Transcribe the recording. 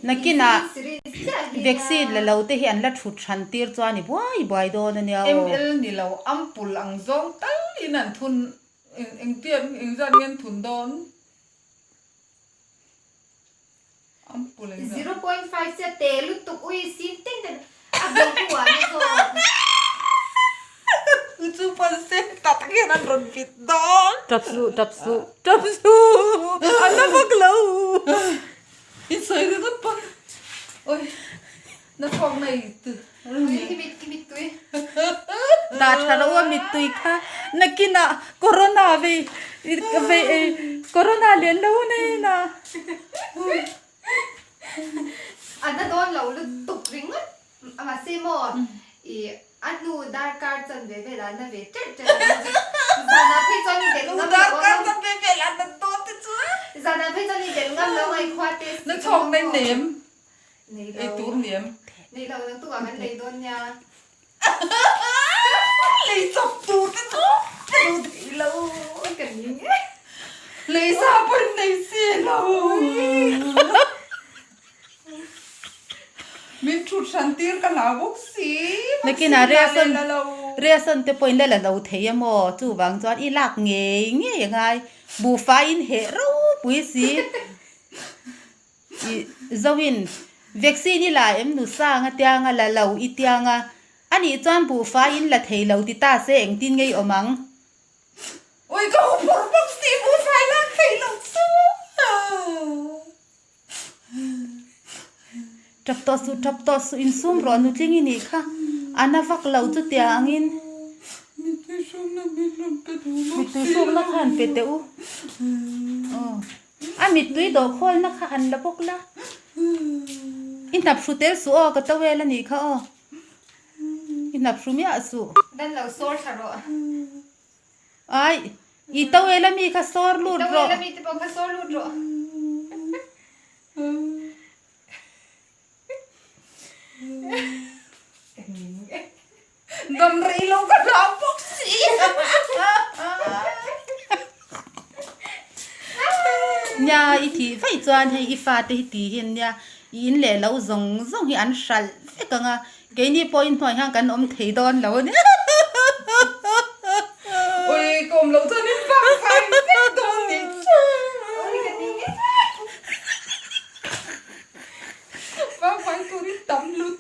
Nakinah vaccine la lo te hi an la thut hran tir chuan i buai buai dawn a nia aw. ML ni lo ampul ang zawng tal in an thun engtiang engzat nge an thun dawn? Ampul engzat? 0.5 chiah te lutuk ui sin teng teng a bel tu ah na zawk. Chu pawn sen tak hian an rawn vit dawn. Tap suh tap suh tap suh a la vak lo. In sawi ringawt pawn oi na thawk nei tu. Dah tha loh a mittui kha nakinah corona vei vei corona lian lo nen a. A na dawn lo lutuk ringawt mahse maw ih a hnu darkar chanve velah a na ve ṭeuh ṭeuh a zanah phei chuan i delh ngam loh a. Darkar chanve velah a na dawn te chuan. Zanah phei chuan i delh ngam loh a i khua te Na chhawk nei nem. Ei tur niam. Nei lo nang tukah kan lei dawn nia. Lei chawp tur te chu ka duh thei lo. Ka ning e. Lei sa pawhin nei si lo. Min thut hran tir ka hlau bawk si. Nakinah Reason Reason te pawhin la la lo thei a maw? Chuvang chuan i lak ngei ngei a ngai. Buhfai in heh ropui si. I Zoin, Vaccine i la em nu sang a tianga la lo i tianga a nih chuan buhfai in la thei lo ti ta se engtin ngei awm ang? Ui ka hu phur bawk si buhfai lak thei lo chu. Tap tawh suh tap tawh suh insum rawh nutling i nih kha a na vak lo chutia angin. Mitui hrukna min rawn pe duh bawk si lo. Mitui hrukna kha han pe teh u. Aw. A mittui dawh khawlna kha han la bawk la. I hnap hru tel suh aw, ka towel a nih kha aw. I hnap hru miah suh. Dan lo sawr thla rawh. Ai, i towel a mi kha sawr lut rawh. I towel a mi te pawh kha sawr lut rawh. Dam rei lo ka hlau bawk si. Nia i thih vaih chuan hei i fate hi ti hian nia i in leh lo zawng zawng hi an hralh vek ang a, keini pawh in hnuai hian kan awm thei dawn lo a nia. Ui ka awm loh chuan in vang fai vek dawn nih chu. Vang fai tur in tam lut.